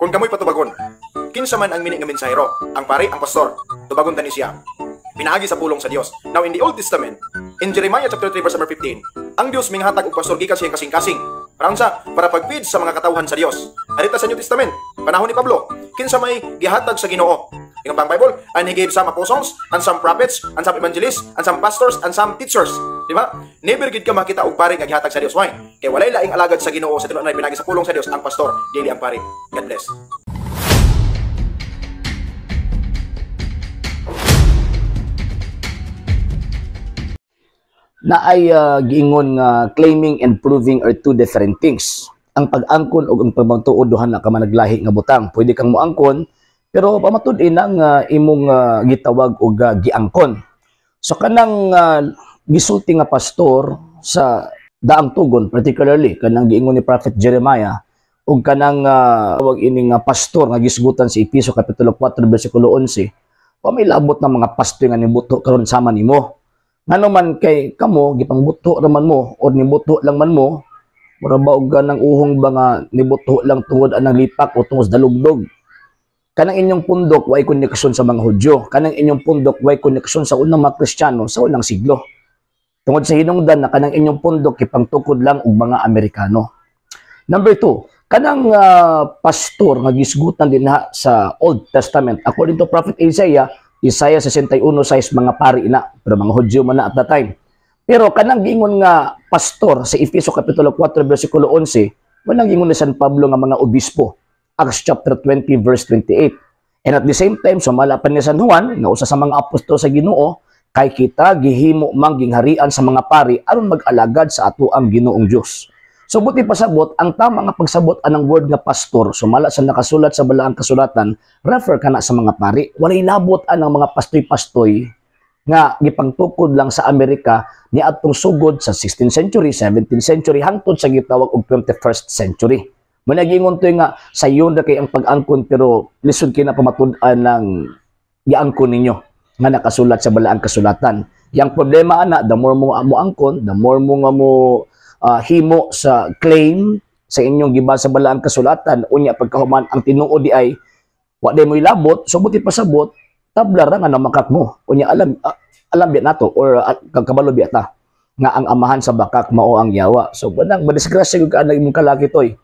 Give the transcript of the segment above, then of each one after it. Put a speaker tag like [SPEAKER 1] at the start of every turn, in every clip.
[SPEAKER 1] Kung kamoy patubagon, kinsa man ang mini nga mensahero, ang pari, ang pastor, tubagon tani siya pinaagi sa pulong sa Dios. Now, in the Old Testament, in Jeremiah chapter 3 verse number 15, ang Dios minghatag og pastor gikan sa iyang kasing-kasing. Para unsa? Para pagpid sa mga katawhan sa Dios. Arita sa New Testament, panahon ni Pablo, kinsa may gihatag sa Ginoo? Ingon pang Bible, "And he gave some apostles, and some prophets, and some evangelists, and some pastors, and some teachers." Di ba? Never gid ka makita og pari nga gihatag sa Dios. Why? Kay walay laing alagad sa Ginoo sa tinuod pinagi sa pulong sa Dios ang pastor, dili ang pari. God bless.
[SPEAKER 2] Na ay giingon nga claiming and proving are two different things. Ang pag-angkon ug ang pagmatuod, duha na ka managlahi nga butang. Pwede kang moangkon pero pamatud-i na nga imong gitawag og giangkon. So kanang gisulti nga pastor sa daang tugon, particularly kanang giingon ni Prophet Jeremiah ug kanang tawag ini nga pastor nga gisgutan sa Episo kapitulo 4 bersikulo 11, wa may labot ng mga pastor nga nibuto karon sama nimo. Ngano man kay kamo gipangbuto raman mo or nibuto lang man mo, mura ba og ganang uhong ba nga nibuto lang tungod anang lipak o tungod sa dalugdog. Kanang inyong pundok, way koneksyon sa mga Hudyo. Kanang inyong pundok, way koneksyon sa unang mga Kristiyano sa unang siglo. Tungod sa hinungdan na kanang inyong pundok ipangtukod lang og mga Amerikano. Number 2, kanang pastor nga gisgutan dinha sa Old Testament, according to Prophet Isaiah, Isaiah 61:6, mga pari na, pero mga Hudyo man na at that time. Pero kanang giingon nga pastor sa Efeso kapitulo 4 bersikulo 11, walang giingon ni San Pablo nga mga obispo. Acts chapter 20 verse 28. And at the same time, sumala pa ni San Juan, nga usa sa mga apostol sa Ginoo, kay kita gihimo mang gingharian sa mga pari aron mag-alagad sa ato ang Ginoong Dios. So buti pasabot, ang tama nga pagsabot anang word nga pastor, sumala sa nakasulat sa balaang kasulatan, refer kana sa mga pari. Walay labot anang mga pastoy-pastoy nga gipangtukod lang sa Amerika ni atong sugod sa 16th century, 17th century hangtod sa gitawag og 21st century. Managingon to nga sayon ra kay ang pag-angkon pero lisod kay na pamatud-an ng giangkon ninyo nga nakasulat sa balaang kasulatan. Yang problema ana, the more mo mo angkon, the more mo nga mo himo sa claim sa inyong giba sa balaang kasulatan, unya pagkahuman ang tinuod di ay wa day mo ilabot, so buti pasabot tabla ra nga namakak mo. Unya alam biya nato or kabalo biya ta nga ang amahan sa bakak mao ang yawa. So banang madisgrasya gyud ka imong kalaki toy.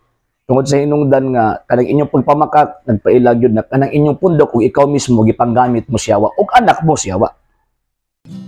[SPEAKER 2] Tungod sa hinungdan nga kanang inyong pagpamakak nagpailag yun na kanang inyong pundok ug ikaw mismo gipanggamit mo siyawa ug anak mo siyawa.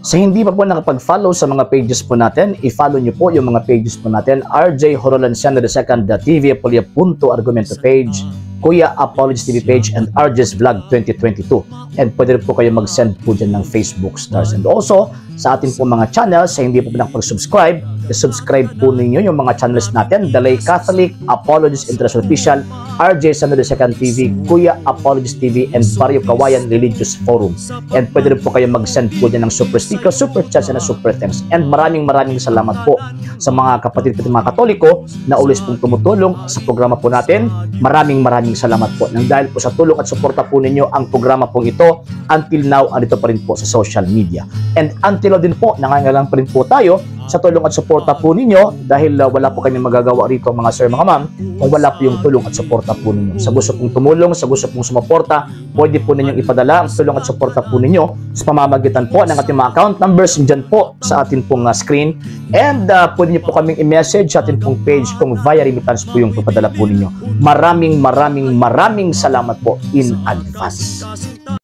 [SPEAKER 2] Sa hindi pa po nakapag-follow sa mga pages po natin, i-follow nyo po yung mga pages po natin: RJ Horolanciano II, TV Apolia Punto Argumento page, Kuya Apologies TV page, and RJ's Vlog 2022. And pwede rin po kayo mag-send po dyan ng Facebook stars. And also, sa ating po mga channels, sa hindi po nakapag-subscribe, i-subscribe po ninyo yung mga channels natin: Dalay Catholic, Apologies International Official, RJ Sano II TV, Kuya Apologies TV, and Barrio Kawayan Religious Forum. And pwede rin po kayo mag-send po dyan ng super sticker, super chats, and super thanks. And maraming maraming salamat po sa mga kapatid ko, mga Katoliko na always pong tumutulong sa programa po natin. Maraming maraming salamat po. Nang dahil po sa tulong at suporta po ninyo, ang programa pong ito until now andito pa rin po sa social media. And until now din po, nangangailangan pa rin po tayo sa tulong at suporta po ninyo dahil wala po kami magagawa rito, mga sir, mga ma'am, kung wala po yung tulong at suporta po ninyo. Sa gusto pong tumulong, sa gusto pong sumuporta, pwede po ninyong ipadala ang tulong at suporta po ninyo sa pamamagitan po ng ating mga account numbers dyan po sa atin pong screen. And pwede niyo po kaming i-message sa atin pong page kung via remittance po yung papadala po ninyo. Maraming maraming maraming salamat po in advance.